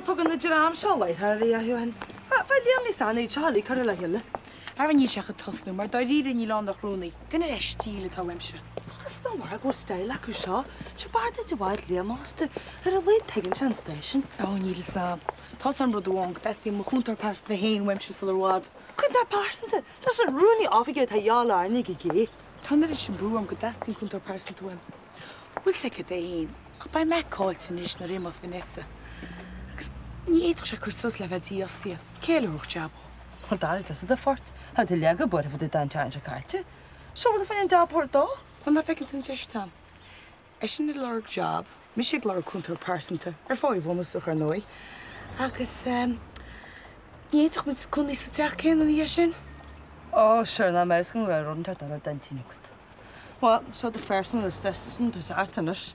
Tugann an dream seo láithreáin a bhí acu ann. Bheadh Liam níos aithní seo uilig curtha le chéile. Ara níl sé ach ag tosnú, mar dáiríre níl ann ach rúnaí. Duine le stíl atá uaimse. Is dócha go bhfuil style acu seo. Sé b'fhearr duit i bhfad Liam a fhostú. Ar a laghad tuigeann sé an stáisiún. Ó, níl fhios a'm. Tá's a'm rud amháin, go dteastaíonn mo chúntóir pearsanta féin uaimse sula i bhfad. Cúntóir pearsanta? Leis an rúnaí oifige atá dhá orainn ag gé. Tá an oiread sin brú orm go dteastaíonn cúntóir pearsanta uaim. Bhfuil 's aige é féin, ach beidh Mac caillte anois nuair a imeos Vanessa. Agus ní fhéadfadh sé cur suas le bheith dífhostaithe. Cé eile a thabharfadh jab dó? Bhuel, d'airigh tusa do phort. Tá tú leagtha buartha fá dtaobh den tseachtain seo caite. Seo rud a fá an jab a thabhairt dó. Bhuel, ná feiceann tú an deis atá ann. Eisean ag lorg jab, mise ag lorg cúntóir pearsanta, ar pháí bhunúsach ar ndóigh. Agus ní fhéadfadh muid cónaí sa teach céanna ina dhiaidh sin. Ó, sure, nach mbeadh 'fhios agam go raibh rud inteacht eile ar d'intinn agat. Bhuel, seo do personal assistant is art anois.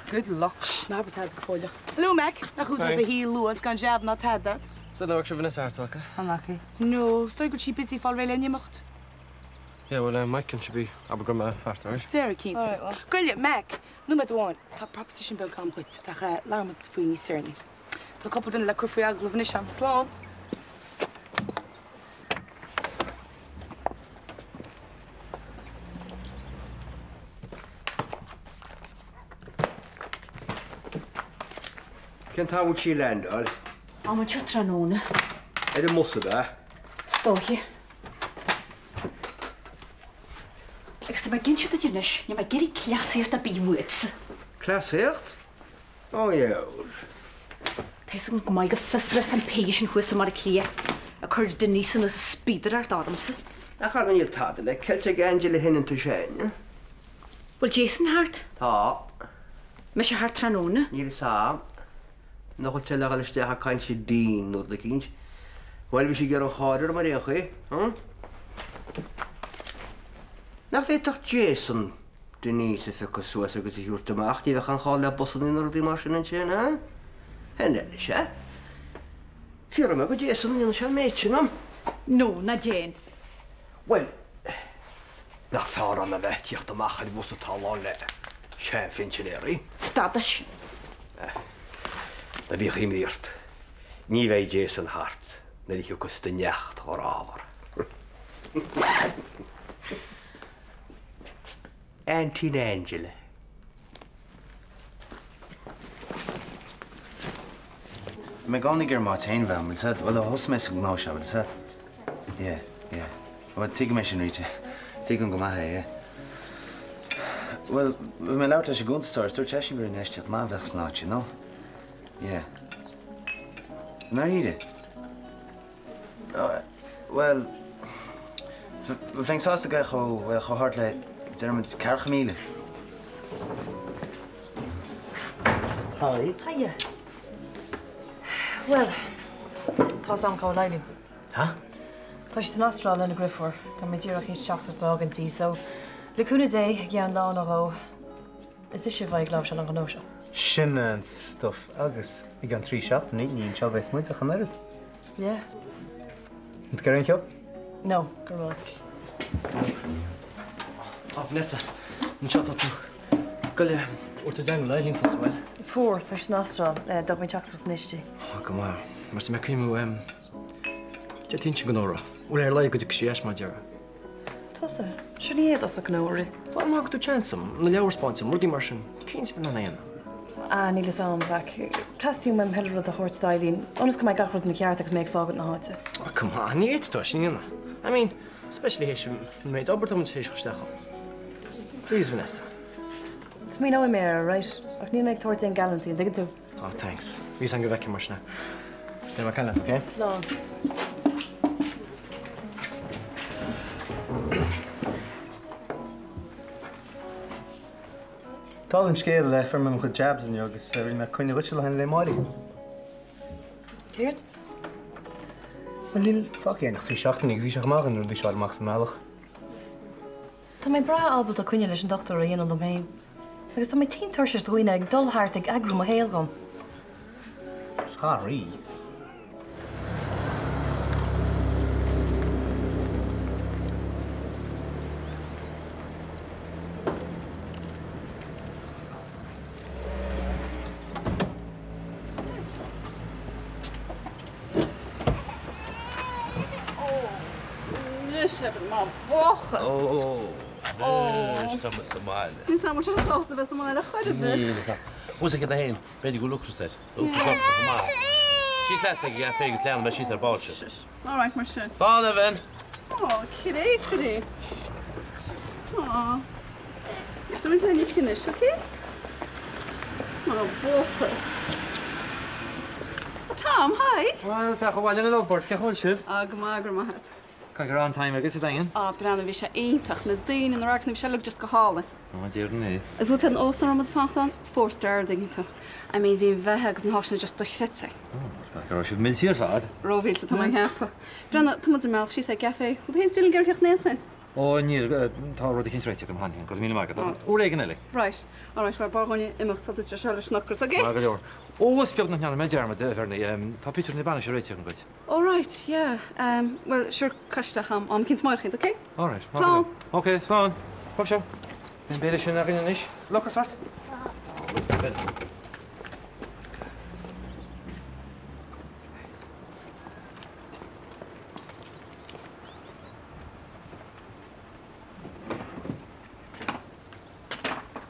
Good luck. Ná habair tada go fóilleach. Hello Mac, nach thú atá do shuí luath is gan jab ná tada agat? Sea, nach bhfaca sibh Vanessa thart, bhfaca? An bhfaca? No, is dóigh go bhfuil sí busy ag fáil réidh le n-imeacht. Yeah, bhuel, Mike, can she be, abair go raibh mé thart, alright? Déarfaidh, cinnte. Goile, Mac, nóiméad amháin, tá proposition beag agam dhuit, ach labhróidh muid faoi níos deireanaí. Tá cúpla duine le cur faoi agallamh anois agam. Slán! Cén t-am a bhfuil sí ag landáil? Am inteacht tráthnóna. Ar an mbus ab ea? Is dóiche. Agus tá mé ag inse duit anois, níl mé ag iarraidh cleasaíocht ar bith uatsa. Cleasaíocht? Ó dheabhail. Tá fhios agam go maith go fiosrach an péige sin thuas i mBaile Átha Cliath ag cur Denise anuas ag spíodaireacht ormsa. Ach ar níl tada le ceilt ag Angela Hinnant is éinne. Bhfuil Jason thart? Tá. Mbeidh sé thart tráthnóna? Níl fhios a'm. Nach bhfuil sé le dhul isteach ag caint le Dean nó rud eicínt. Bhuel, bhí sí ag iarraidh an chairr orm ar aon chaoi, huh? Nach bhféadfadh Jason Denise a phiocadh suas agus a thabhairt amach, ní bheadh aon chall le busanna nó rudaí mar sin ansin, huh? Shin eile, sea. Fiafróidh mé de Jason an ndéanfaidh sé an méid sin dom. No, ná déan. Bhuel, nach fearr ná a bheith ag tíocht amach ar bhus atá lán le seanphinsinéirí? Stadais. Ná bíodh imní ort, ní bheidh Jason thart nuair a thiocfas do neacht ghrámhar. Aintín Angela. Bhí mé i gcónaí ag iarraidh m'áit féin a bheith agam, bhfuil 'fhios a'd? Bhuel, ó thosaigh mé sa ngnó seo, bhfuil 'fhios a'd? Yeah, yeah. Bhuel, tuigim é sin, Rita. Tuigim go maith é, yeah. Bhuel, bhí mé ag labhairt leis an gcuntasóir is dúirt seisean gur infheistíocht maith a bheadh san áit, you know? Yeah. I ndáiríre? Bhuel, bheinn sásta gabháil chomh, bhuel, chomh hard le, déarfaidh muid, 40,000. Hi. Hiya. Bhuel, tá's a'm cá bhfuil Eileen. Ha? Tá sí san Astráil lena deirfiúr. Tá mé díreach théis teachtaireacht a fhágaint di, so le cúnamh Dé, i gceann lá nó dhó, Is ise a bheidh ag láimhseáil an ghnó seo. Sin an stuff. Agus i gceann 3 seachtainí, ní anseo a bheas muid ach an oiread. Yeah. An tú ag iarraidh aon cheo? No, go raibh maith. Á, Vanessa, anseo atá tú. Goile, bhfuair tú i dteagmháil le Eileen fós, bhfuil? Fuair, tá sí san Astráil. D'fhág mé teachtaireacht anois di. Á, go maith. Mar tá mé ag cuimhniú, d'fhéadfainnse an gnó a rith. Bhuel, ar a laghad go dtiocfaidh sí ar ais, mar a déarfá. Tusa? Sure ní fhéadfá sa gnó a rith. Bhuel, má thugann tú chance dom, na leabhair a 'spáint dom, rudaí mar sin, cinnte bheinn in ann é a dhéanamh. Ah, níl fhios a'm, a mhac. Teastaíonn uaim chuile rud a thabhairt d'Eileen, ionas go mbeidh gach rud ina cheart agus mé ag fágaint na háite. Ah, come on, ní fhéadfaidh tú é sin a dhéanamh. I mean, especially théis an méid obair atá muid théis a chur isteach ann. Please, Vanessa. Smaoineoidh mé air, alright? Ach níl mé ag tabhairt aon geallúintí, an dtuigeann tú? Ah, thanks. Bhí 'fhios a'm go bhfeicfinn mar sin é. Beidh mé ag caint leat, ok? Slán. Dála an scéil, fuair mé mo chuid jabs inniu agus rinne mé coinne dhuitse le haghaidh an lae amáireach. Céard? Bhuel, níl fágtha againn ach 3 seachtainí agus bhí sé chomh maith dhúinn na rudaí seo a fháil amach sa mbealach. Tá mé breá ábalta coinne leis an dochtúir a dhéanamh dom féin. Agus tá mé tinn tuirseach de dhaoine ag dul thart ag eagrú mo shaoil dhom. Sorry. Anois, Evan, má buachaill. Ó, anois tá muid sa mbaile. Níl 's agam an bhfuil sé sásta bheith sa mbaile chor ar bith. Níl 's agam. Bhfuil 's aige é féin, b'fhéidir go bhfuil ocras air. Tá ocras ormsa chomh maith. Síos leat ag an gcafé agus leanfaidh mé síos ar ball sibh. All right, mar sin. Slán, Evan! Ó, créatúirí. Ó. Tá muid ar níos anois, ok? Ó, buachaill. Tom, hi! Bhuel, féach abhaile na lovebirds, cén chaoi a bhfuil sibh? Á, go maith, go raibh maith agat. Caithfidh go raibh an-time agat sa Daingean? Á, breathnaigh, bhí sé iontach, na daoine, na radharcanna, bhí sé uilig just go hálainn. Ná déarfainn é. Is bhfuil tú an óstán a raibh muid ag fanacht ann? Four star an dtuigeann tú. I mean, bhí an bheatha agus na háiseanna just dochreidte. Caithfidh go raibh sibh millte ar fad. Rómhillte, tá mé ag ceapadh. Breathnaigh, tá muid ar an mbealach síos ag café. Bhfuil tú féin is Dylan ag iarraidh theacht in aon chor? Ó, níl, tá rud eicínt réitithe agam cheana féin, go raibh míle maith agat. Uair éigin eile. Right, alright, bhuel, b'fhearr dhúinne imeacht, tá duit seo leis an ocras, ok? Maith go leor. Ó, is beag nach ndearna mé dearmad, a Bhernie, tá pictiúr na bainise réitithe agam duit. Oh right, yeah, bhuel, sure, caith isteach chugam am eicínt amárach iad, ok? Alright, maith go leor. Slán! Ok, slán! Fág seo. Beidh an béile sin againn anois. Bhfuil ocras ort? Tá.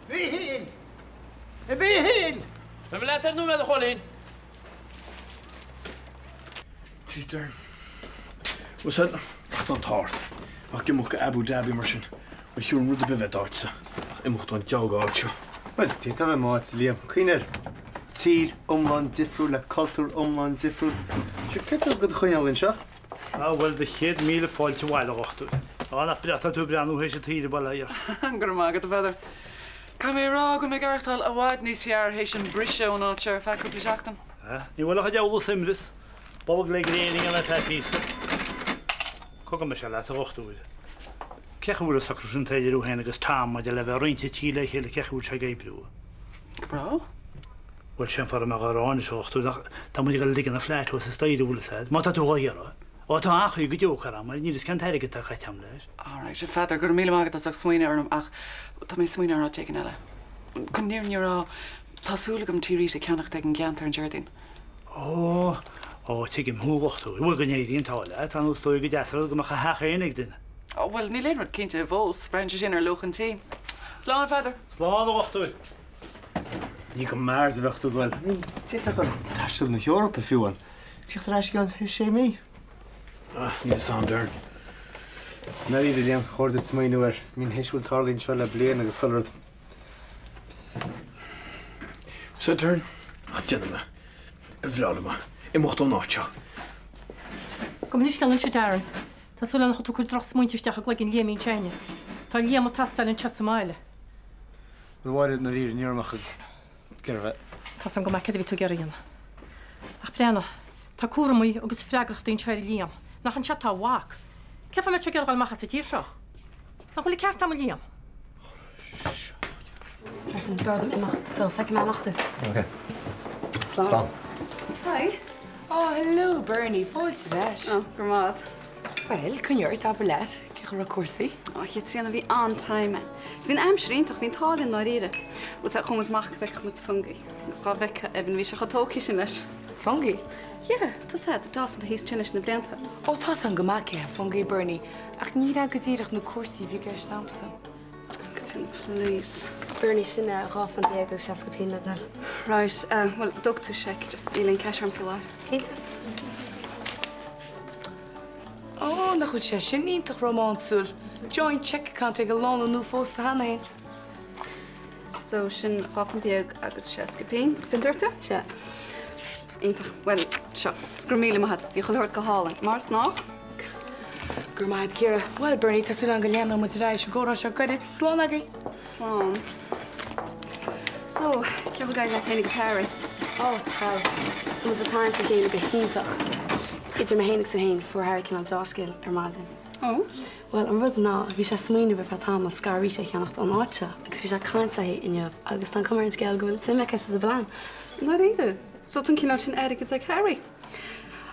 Mhíchíl! A Mhíchíl! Beidh mé leat ar nóiméad, a Chóilín. Jeez, Darren. Bhfuil 's a'd, ach tá an t-ádh ort. Ach imeacht go Abu Dhabi mar sin. Bhuel, thiúrfainn rud ar bith bheith d'áit-sa. Ach imeacht ón deabhadh áit seo. Bhuel, d'fhéadfá bheith i m'áit, Liam. Cuimhnigh air. Tír iomlán difriúil le cultúr iomlán difriúil. Sure, céard atá do choinneáil anseo? Á, bhuel, do chéad míle fáilte abhaile, a dhochtúir. Á, nach breá atá tú ag breathnú théis an tsaoire bail ó Dhia ort. Go raibh maith agat, a Pheadair. Caithfidh mé a rá go bhfuil mé ag aireachtáil i bhfad níos fearr théis an briseadh ón áit seo ar feadh cúpla seachtain. Á, ní bhfuil ach an diabhal de shuaimhneas. Bolg le gréin a dhéanamh ar feadh píosa. Cogar mise leat, a dhochtúir. Cén chaoi a bhfuil an socrú sin atá idir thú féin agus Tom maidir le bheith ag roinnt an tí le chéile, cén chaoi a bhfuil sé ag oibriú? Go breá. Bhuel, sé an fáth a raibh mé dhá rá anois, a dhochtúir, nach, tá muid ag dul a ligean an flat thuas an staighre, bhfuil fhios a'd. Má tá tú dhá iarraidh. Ó, tá an-chaoi go dtiocfadh orm, níl fhios cén t-airgead atá caite a'm leis. All right, a Pheadair, go raibh míle maith agat as ucht smaoineamh orm ach tá mé ag smaoineamh ar áit éigin eile. Chun an fhírinne a rá, tá súil agam tí Rita a cheannacht ag an gceantar an Déardaoin. Ó, ó, tuigim thú, a dhochtúir. Bhuel, go n-éirí an t-ádh leat, tá an is dóigh go deas go mbeadh a theach féin ag duine. Ó, bhuel, níl aon rud cinnte fós, braitheann sé sin ar luach an tí. Slán, a Pheadair. Slán, a dhochtúir. Ní go Mars a bheadh tú ag goil. I mean, d'fhéadfá dul taisteal na hEorpa fiú amháin. Tíocht ar ais i gceann sé mí. Ah, níl fhios a'm, Darren. I ndáiríre, Liam, chóir duit smaoineamh air. I mean, théis a bhfuil tarlaithe anseo le bliain agus chuile rud. Sea, Darren, ach déanfaidh mé. Ba bhreá liom é. Imeacht ón áit seo. Gabh mo leithscéal anois, a Darren. Tá súil agam nach bhfuil tú ag cur drochsmaointe isteach i gcloigeann Liamín s'againne. Tá Liam ag teastáil anseo sa mbaile. A Mháire, i ndáiríre, ní raibh mé ach ag iarraidh bheith. Tá's agam go maith céard a bhí tú ag iarraidh a dhéanamh. Ach breathnaigh, tá cúramaí agus freagrachtaí anseo ar Liam. Nach anseo atá a mhac? Cén fáth a mbeadh sé ag iarraidh dul amach as an tír seo? Nach bhfuil an ceart agam, a Liam? Listen, b'fhearr dom imeacht, so feicfidh mé anocht thú. Ok. Slán. Slán. Hi. Oh, hello, Bernie, fáilte ar ais. Oh, go raibh maith agat. Bhuel, coinnigh ort, abair leat, cén chaoi a raibh cúrsaí? Ó, a Chaitríona, bhí an-time a'inn. Is bhí an aimsir iontach, bhí an t-ádh linn dáiríre. Bhuel, sea, chuaigh muid amach go bhfeicfeadh muid Fungie. Agus dá bhfeicfeá Evan, bhí sé chomh tógtha sin leis. Fungie? Yeah, tá's a'd, dolphin atá thíos tinn leis na blianta. Ó, tá's a'm go maith cé hé Fungie, Bernie, ach ní hea go díreach na cúrsaí a bhí i gceist a'msa. Caitríona, please. Bernie, sin £12 agus 60 pingin le do thoil. Right, bhuel, dtug tú seic, just níl aon cash a'm faoi láthair. Cinnte. Ó, nach bhfuil sé sin iontach rómánsúil. Joint cheque account ag an lánúin nuaphósta cheana féin. So sin £12 agus 60 pingin. B'in dúirt tú? Sea. Iontach. Bhuel, seo. Is go raibh míle maith agat. Bhí chuile shórt go hálainn. Mar is gnách. Go raibh maith agat, Ciara. Bhuel, Bernie, tá súil agam go leanfaidh muid ar aghaidh leis an gcomhrá seo go gairid. Slán agaibh. Slán. So, cén chaoi ag éirí leat féin agus Harry? Ó, bhuel, tá muid ag tarraingt a chéile go hiontach. Idir mé féin agus tú féin, fuair Harry cineál deá-scéal ar maidin. Ó? Bhuel, an rud ná, bhí sé ag smaoineamh ar feadh tamaill scair Rita a cheannacht ón áit seo agus bhí sé ag caint léi inniu agus tá an cuma ar an scéal go bhfuil suim aici sa bplean. Ndáiríre? So tá an cineál sin airgid ag Harry?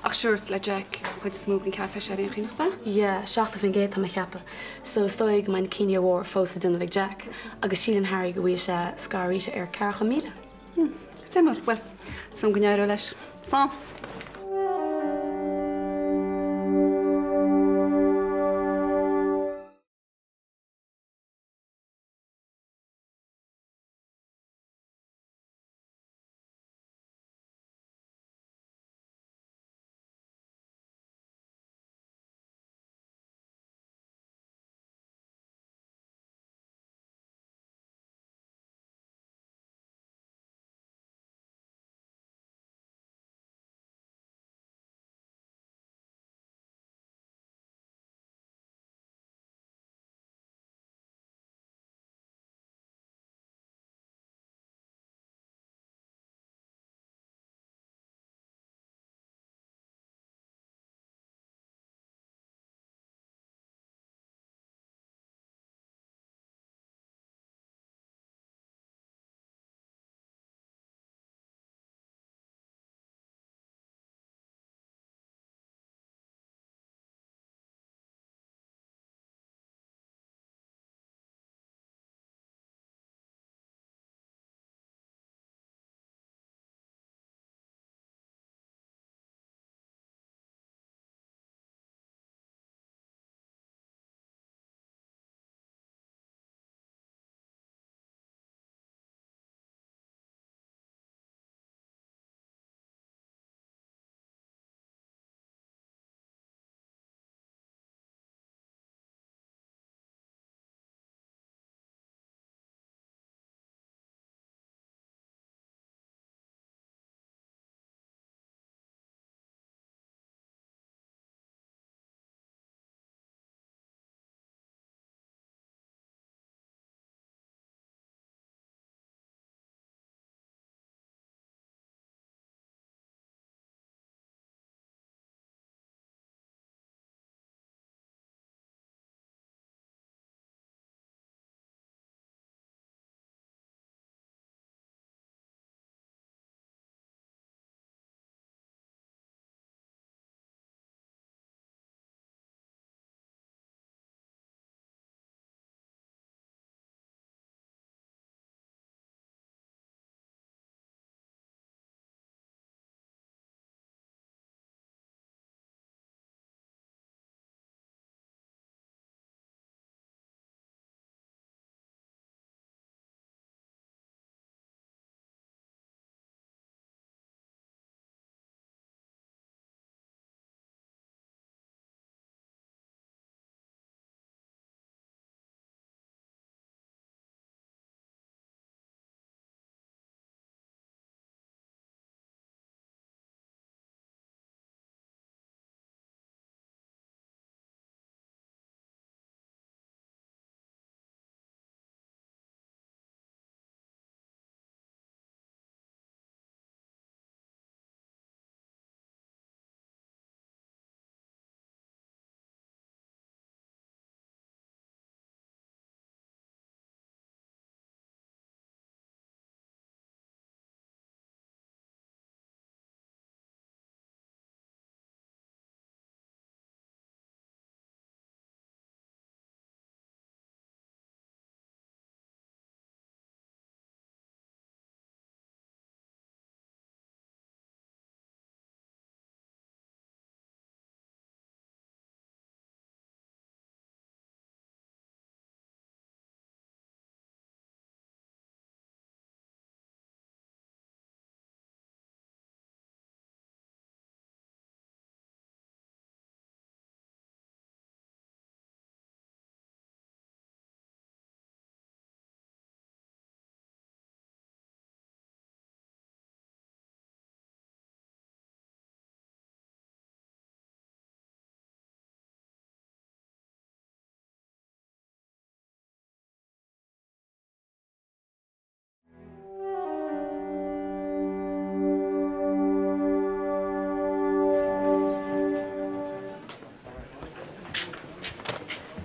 Ach sure, is le Jack an chuid is mó den caife sé ar aon chaoi, nach ea? Yeah, 70% tá mé a cheapadh. So is dóigh go mbeidh an cinneadh mhór fós le déanamh ag Jack agus síleann Harry go bhfaighidh sé scair Rita ar 40,000. Hmm, suimiúil. Bhuel, súil go n-éireoidh leis. Slán!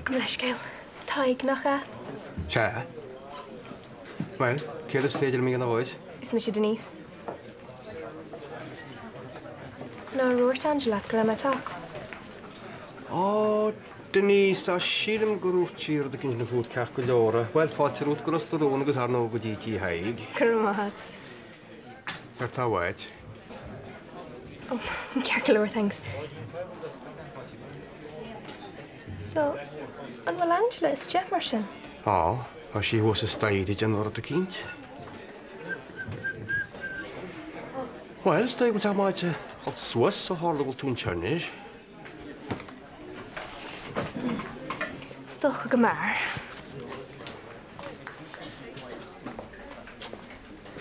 Gabh mo leithscéal. Tadhg, nach ea? Sea. Bhuel, céard is féidir liom a dhéanamh dhuit? Is mise Denise. Nár dhúirt Angela leat go raibh mé ag teacht? Ó, Denise, á, sílim gur dhúirt sí rud eicínt fút ceart go leor. Bhuel, fáilte romhat go Ros na Rún agus ar ndóigh go dtí tí Thaidhg. Go raibh maith agat. Céard tá uait? Ó, ceart go leor, thanks. So, an bhfuil Angela istigh mar sin? Tá, tá sí thuas sa staighre ag déanamh rud eicínt. Bhuel, is dóigh go bhfuil sé maith a dhul suas ó tharla go bhfuil tú anseo anois. Is dócha go mb'fhearr.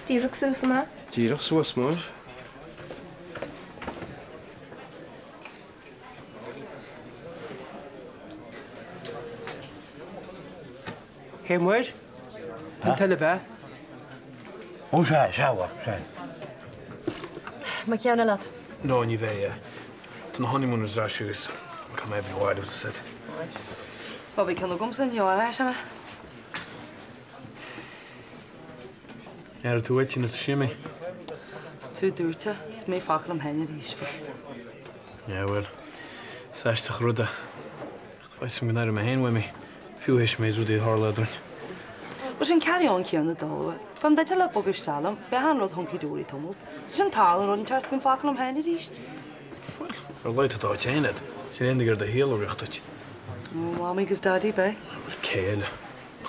Díreach suas an ea? Díreach suas, muis. Hé Muir, an tuile bea? Ó sea, sea, a mhac, sea. Mbeidh ceann eile agat? No, ní bheidh. Tá na honeymooners ar ais agus caithfidh mé Evan a bhailiú, tá said. Bhuel, beidh ceann agamsa inniu, ar ais mé. Ar tú uait, nó tá sí mé. Is tú a dúirt é, is mé fágtha liom féin arís fosta. Yeah, bhuel, is aisteach an rud é. Ach tá faitíos orm go n-aireoidh mé féin uaim í, fiú théis an méid rudaí a tharla eadrainn. Bhuel, sin carry on céanna dul uaidh. Bheadh an duine le bogadh isteach liom, bheadh an rud hunky dory tamalt. Sin tarlaíonn rud inteacht is bím fágtha liom féin arís. Bhuel, ar a laghad tá d'áit féin agat. Níl aon duine ag iarraidh do shaol a riocht duit. Ó, Mamaí agus Daidí, b'é. Bhuel, cé eile?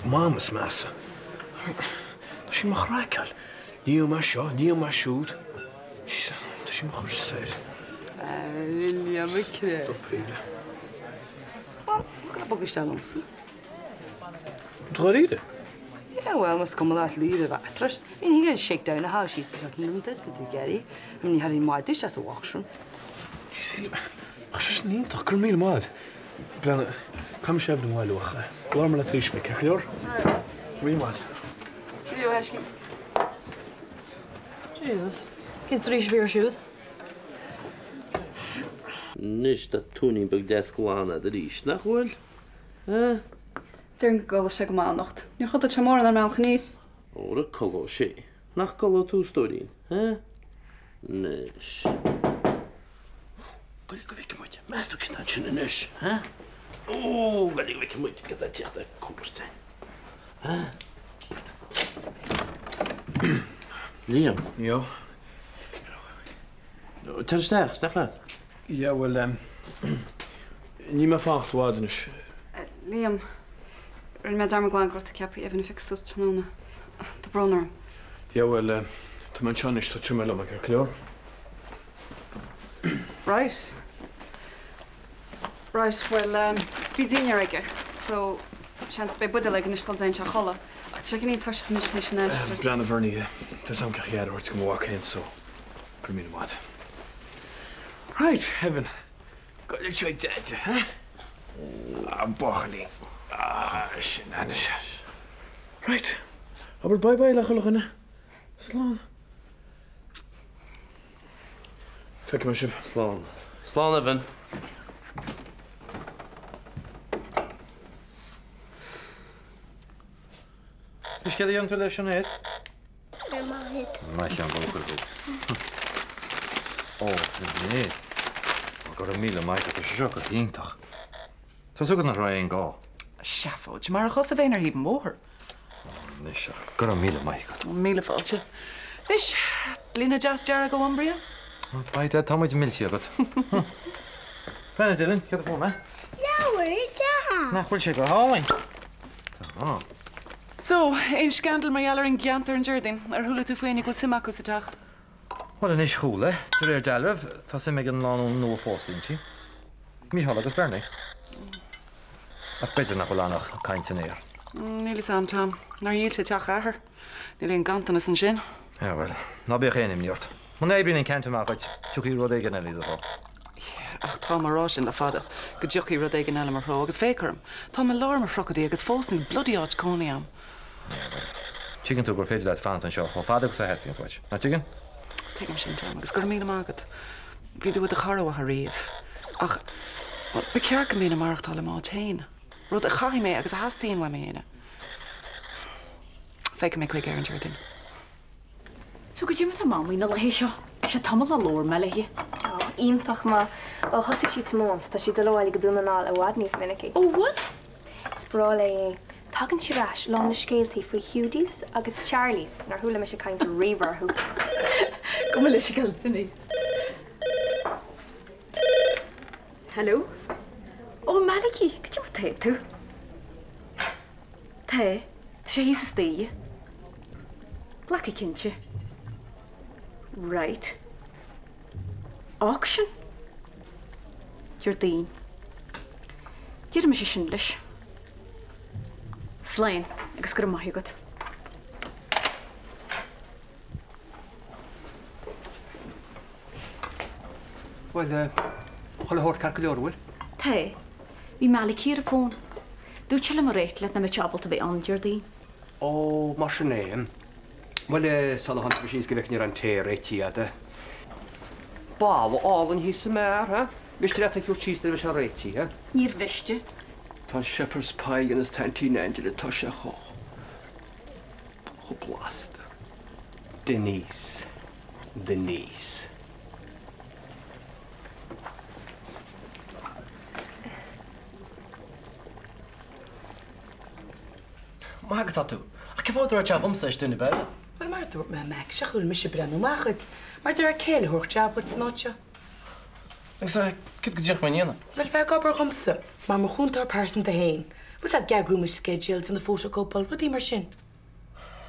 Mam is measa. Tá sí mo chraiceáil. Níl mé seo, níl mé siúd. Jeez, tá sí mo chur soir. William McCrea. Stop Shíle. Bhuel, go raibh bogadh isteach liomsa. Dáiríre? Yeah, well, más cuma leat leave it at that. I mean, he can shake down a house, she's a certain limited, go dtí Gary. I mean, ní tharraing maith duit as a washroom. Jeez, Shíle, ach sé sin iontach, go raibh míle maith. Breathnaigh, caithfidh mise Evan a bhailiú ach labhróidh mé leat arís faoi, ceart go leor? Go raibh míle maith. Cheerio, a thaiscí. Jesus, cén straois a bhí air siúd? Anois tá tóinín beag deas glan agat arís, nach bhfuil? Eh? Déarfainn go gcodlóidh sé go maith anocht. Níor chodail sé mórán ar an mbealach aníos. Óra, codlóidh sé. Nach gcodlóidh tú, a stóirín? Eh? Anois. Goil go bhfeicfidh muid. Meas tú cé atá ansin anois? Eh? Ó, goil go bhfeicfidh muid cé atá ag tíocht ar cuairt. Eh? Liam. Yo. Tar isteach, isteach leat. Yeah, bhuel, em, níl mé ag fanacht i bhfad anois. Liam, rinne mé dearmad glan go raibh tú ceaptha Evan a phiocadh suas tráthnóna. Tá brón orm. Yeah, bhuel, em, tá mé anseo anois, so tabharfaidh mé liom é, ceart go leor? Right. Right, bhuel, bhí dinnéar aige, so seans beidh buidéal aige anois sula dtéann sé a chodladh. Ach tá sé cineál tuirseach anois tar éis an aistir. Breathnaigh a Bhernie, tá 'fhios a'm cén chaoi aire a thabhairt do mo mhac féin, so go raibh míle maith agat. Right, Evan, goil anseo ag Deaide, huh? Ah, buachaillín. Ah, sin anois. Right, abair bye bye le chuile dhuine. Slán. Feicfidh mé sibh. Slán. Slán, Evan. Anois céard a dhéanfaidh tú leis sin, a Ed? Ar maith. Maith an buachaill thú. Ó, a Mhéid. Go raibh míle maith agat, tá sé seo go hiontach. Tá 'fhios agat nach raibh aon gá. Seafóid, mar a chosa bheinn ar thaobh an bhóthair. Anois ach go raibh míle maith agat. Míle fáilte. Anois, gloine deas dearg ó Umbria? Beidh, Dad, tá muid millte agat. Breathnaigh, Dylan, céard a fuair mé? Leabhar deas! Nach bhfuil sé go hálainn? Tá. So, aon scandal mar gheall ar an gceantar an Déardaoin? Ar chuala tú faoi éinne go bhfuil suim acu sa teach? Bhuel anois chuala, de réir dealraimh, tá suim ag an lánúin nua-phósta inti. Mícheál agus Bernie. Ach b'fhéidir nach bhfuil ann ach caint san aer. Níl fhios a'm, Tom. Nár dhíol sé teach a athar? Níl aon ganntanas ansin. Yeah, bhuel, ná bíodh aon imní ort. Muna oibríonn an ceant amach dhuit, tiocfaidh rud éigin eile i do threo. Yeah, ach táim á rá sin le fada, go dtiocfaidh rud éigin eile mo threo, agus féach orm, táim i lár mo thríochaidí agus fós níl bloody áit cónaí a'm. Yeah, bhuel, tuigeann tú gur féidir leat fanacht anseo chomh fada agus a theastaíonns uait, nach dtuigeann? Tuigim sin, Tom, agus go raibh míle maith agat. Bhí tú i do chara mhaith ariamh. Ach, bhuel, ba cheart go mbeinn ag maireachtáil i m'áit féin. Rud a chaithfidh mé agus a theastaíonn uaim a dhéanamh. Féachfaidh mé chuige ar an Déardaoin. So goidé mar tá Mamaí na laethe seo? Tá sé tamall ó labhair mé léi. Ó, iontach maith. Ó thosaigh sí ag tiomáint, tá sí ag dul abhaile go Dún na nGall i bhfad níos minicí. Ó, bhfuil? Is breá léi é. Tagann sí ar ais lán le scéaltaí faoi Hiúdaís agus Charlies nár chuala mise caint riamh orthu. Go mba leis an Denise. Hello? Ó, Malachy, goidé mar tá tú? Tá. Tá sé thíos istigh. Glacfaidh cinnte. Right. Auction? Déardaoin. Déarfaidh mise sin leis. Slán agus go raibh maith agat. Bhuel, chuile shórt ceart go leor, an bhfuil? Tá. Bhí Malachy ar an bhfón. Dúirt sé liom a ráit leat nach mbeadh sé ábalta bheith ann Déardaoin. Ó, mar sin é. Bhuel, sula théann tú síos go bhfeicfinn an raibh an tae réitithe a'd. Boladh álainn thíos sa mbeár, ha? Miste leat é a thabhairt síos nuair a bheidh sé réitithe? Níor mhiste. Tá an shepherd's pie a dhéanas t-aintín Angela, tá sé chomh, chomh blasta. Denise. Denise. Maith go tá tú. Ach cén fáth a raibh jab a'msa is duine ar bith eile? Bhuel, mar a dúirt mé, Mac, sé go bhfuil mise ag breathnú amach dhuit, mar déarfá cé eile a thabharfadh jab dhuit san áit seo? Agus céard go díreach a bheinn a dhéanamh? Bhuel, bheith ag obair dhomsa, mar mo chúntóir pearsanta féin. Bhfuil 's a'd, ag eagrú mo sceideal, déanamh fótachóipeáil, rudaí mar sin.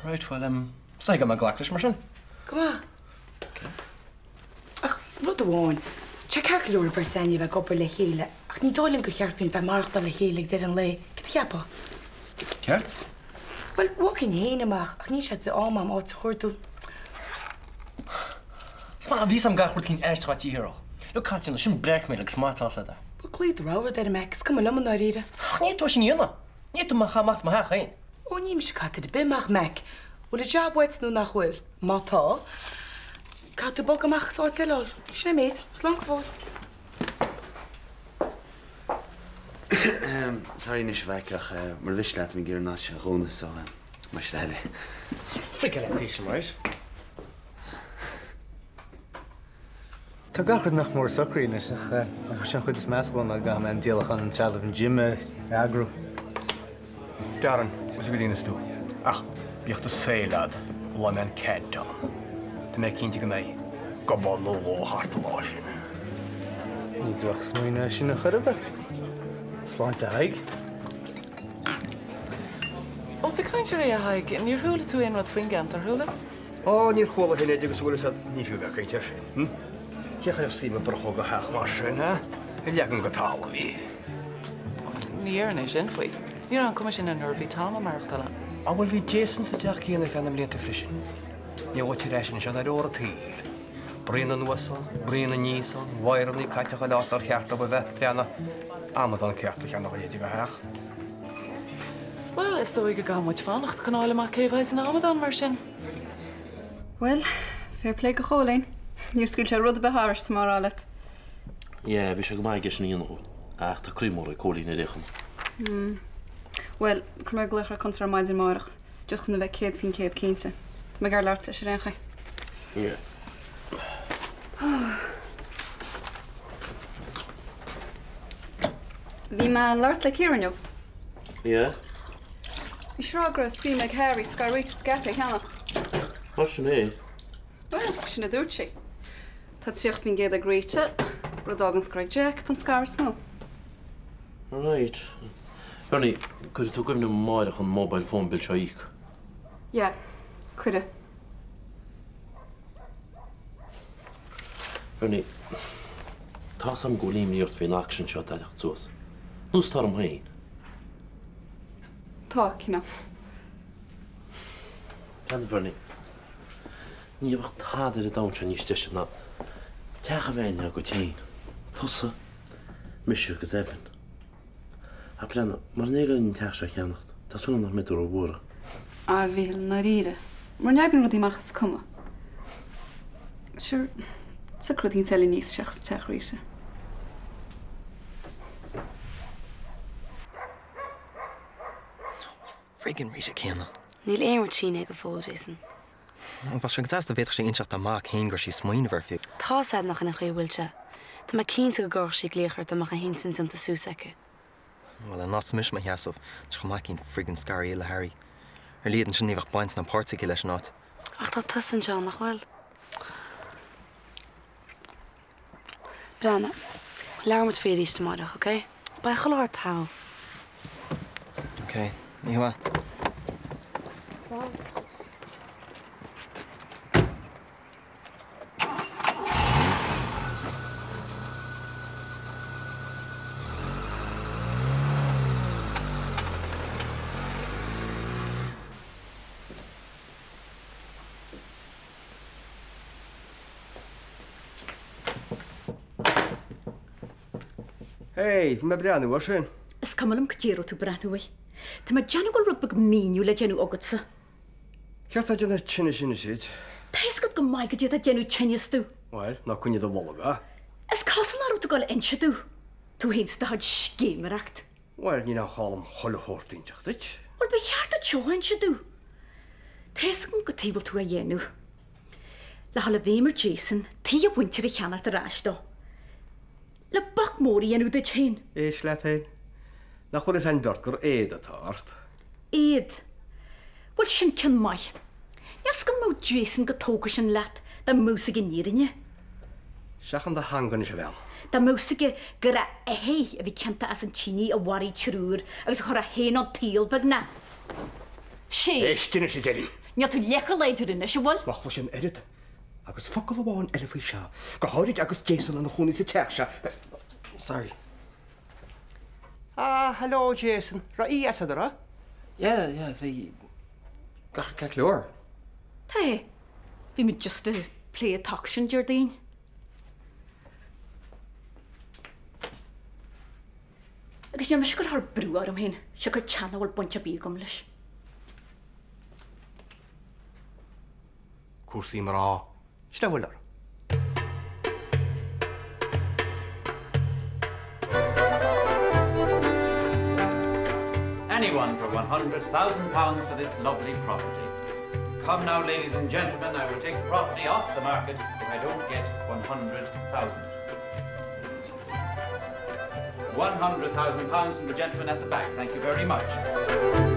Right, bhuel, em, is dóigh go mbeidh mé ag glacadh leis mar sin. Go maith. Ach rud amháin, tá sé ceart go leor an bheirt againne a bheith ag obair le chéile, ach ní dóigh liom gur cheart dúinn bheith ag maireachtáil le chéile ag deireadh an lae. Céard a cheapfá? Ceart? Bhuel, bhogfainn féin amach, ach níl sé de am a'm áit a chuardú. Is maith a bhí 's a'm gach rud cinn aisteach atá de dhíth orthu. Look, Caitríona, sin blackmail agus maith atá 's a'd é. Bhuel, glaoigh do rogha rud air, a Mac, is cuma liom i ndáiríre. Ach ní fhéadfá sin a dhéanamh. Ní fhéadfá mé a chaitheamh amach as mo theach féin. Ó, níl mise ag caitheamh duine ar bith amach, Mac. Bhfuil an jab uait nó nach bhfuil? Má tá, caithfidh tú bogadh amach is áit eile a fháil. Sin é an méid. Slán go fóill. Sorry anois a Mheaic ach mura mhiste leat tá mé ag iarraidh an áit seo a dhúnadh so más do thoil é. Frick leat é sin, right? Tá gach rud nach mór socraithe anois ach ach is é an chuid is measa dhom ná go gcaithfidh mé an díolachán an trealamh an gym a eagrú. Darren, bhfuil 's agat goidé is tú. Ach bíodh do saol a'd, an lá a mbeidh an ceant ann. Tá mé cinnte go mbeidh gobán nó dhó thart an lá sin. Ní drochsmaoineamh é sin a chor ar bith. Sláinte a Thaidhg. Ós ag caint ar é a Thaidhg, níor chuala tú aon rud faoin gceant, ar chuala? Ó, níor chuala féin agus bhfuil 'fhios a'd, ní fiú bheith ag caint air sin, hm? Cé a chuirfeadh suim i bprochóg a theach mar sin, ha? A leagan go talamh í. Ní déarfainn é sin faoi. Ní raibh an cuma sin air nuair a bhí Tom ag maireachtáil ann. Á bhuel bhí Jason sa teach céanna ar feadh na mblianta freisin. Ní bhfuil tar éis anois an ar ór an tsaoil. Braon anuas ann, braon aníos ann, wire-annaí caite chuile áit nár cheart dóibh a bheith, breathnaigh, amadán ceart a cheannódh a leithéid de theach. Bhuel, is dóigh go gcaithfidh muid fanacht chun fháil amach cé a bheidh san amadán mar sin. Bhuel, fair play go Chóilín. Níor scaoil sé rud ar bith thairis, tá mé á rá leat. Yeah, bhí sé go maith aige sin a dhéanamh dhúinn. Ach tá croí mór ag Cóilín ar aon chuma. Hmm. Bhuel, cuirfidh mé glaoch ar Conor ar maidin amárach, just chun a bheith 100% cinnte. Tá mé ag iarraidh labhairt leis ar aon chaoi. Yeah. Bhí mé ag labhairt le Ciara inniu. Yeah? Bhí sí ag rá go raibh suim ag Harry scair Rita sa gcaife a cheannach. Mar sin é. Bhuel, sin a dúirt sí. Tá 30% ag Rita, rud a fháganns gur ag Jack atá an scair is mó. Right. Bernie, cuirfidh tú i gcuimhne dom amárach an mobile phone bill seo a íoc. Yeah, cuirfidh. Bernie, tá's a'm go bhfuil imní ort faoin auction seo atá ag teacht suas. Nós atá orm féin. Tá, cineál. Breathnaigh, Bernie, ní bheadh tada ar an domhan seo níos deise ná teach a bheith agat féin. Tusa, mise agus Evan. Ach breathnaigh, mura n-éireoidh linn an teach seo a cheannacht, tá súil agam nach mbeidh tú ró-bhuartha. A Mhíchíl, i ndáiríre. Mura n-oibríonn rudaí amach is cuma. Sure, tiocfaidh rud éicint eile aníos seachas teach Rita. Friggin Rita céanna. Níl aon rud sínithe go fóill, Jason. Bheadh sé go deas dá bhféadfadh sí inseacht dá mac féin go raibh sí ag smaoineamh air fiú. Tá's a'd nach in an chaoi a bhfuil sé. Tá mé cinnte go gcuirfeadh sí glaoch ort dá mbeadh a hintinn déanta suas aici. Bhuel, in áit mise mo sheasamh, tá sé chomh maith aici an friggin scair a dhíol le Harry. Ar a laghad ansin ní bheadh baint ná páirt aici leis an áit. Ach tá tusa anseo, nach bhfuil? Breathnaigh, labhróidh muid faoi arís amárach, ok? Beidh chuile shórt thall. Ok, oíche mhaith. Slán. Hey, bhí mé ag breathnú air sin. Is cuma liom cad é a raibh tú ag breathnú air. Tá mé ag déanamh go bhfuil rud beag míniú le déanamh agatsa. Céard tá ag déanamh tinnis anois duit? Tá fhios agat go maith cad é atá ag déanamh tinnis domh. Bhuel, ná coinnigh do bholg, a? Is cosúil nach raibh tú ag dul a inse domh. Tú féin 's do chuid scéiméireacht. Bhuel, níl aon chall dom chuile shórt a inseacht duit. Bhuel, ba cheart duit seo a inse domh. Tá fhios agam cad chuige a bhfuil tú á dhéanamh. Le dhul i bhfeidhm ar Jason, tigh a mhuintire a cheannacht ar ais dó. Le boc mór a dhéanamh duit féin. Éist leat féin. Nach bhfuil fhios a'inn beirt gur éad atá ort? Éad? Bhuel, sin ceann maith. Níl 's agam an mbeadh Jason chomh tógtha sin leat dá mbeadh 's aige an fhírinne. Seachain do theanga anois, a bhean. Dá mbeadh 's aige gur a athair a bhí ciontach as an tine a mharaigh triúr agus a chuir é féin ón tsaol, beagnach. Sé. Éist anois, a deirim. Níl tú leath chomh láidir anois, an bhfuil? Má chloisim oiread agus focal amháin eile faoi seo, go háirid agus Jason ina chónaí sa teach seo. Sorry. Ah, hello Jason. Raibh oíche dheas agat, an raibh? Yeah, yeah, bhí gach rud ceart go leor. Tá. Bhí muid just ag plé an t-auction Déardaoin. Agus níl mise ag cur brú orm féin, siocair teach nach bhfuil baint ar bith agam leis. Cúrsaí mná, sin a bhfuil orthu. Anyone for £100,000 for this lovely property. Come now, ladies and gentlemen, I will take the property off the market if I don't get 100,000. 100,000 pounds from the gentleman at the back. Thank you very much.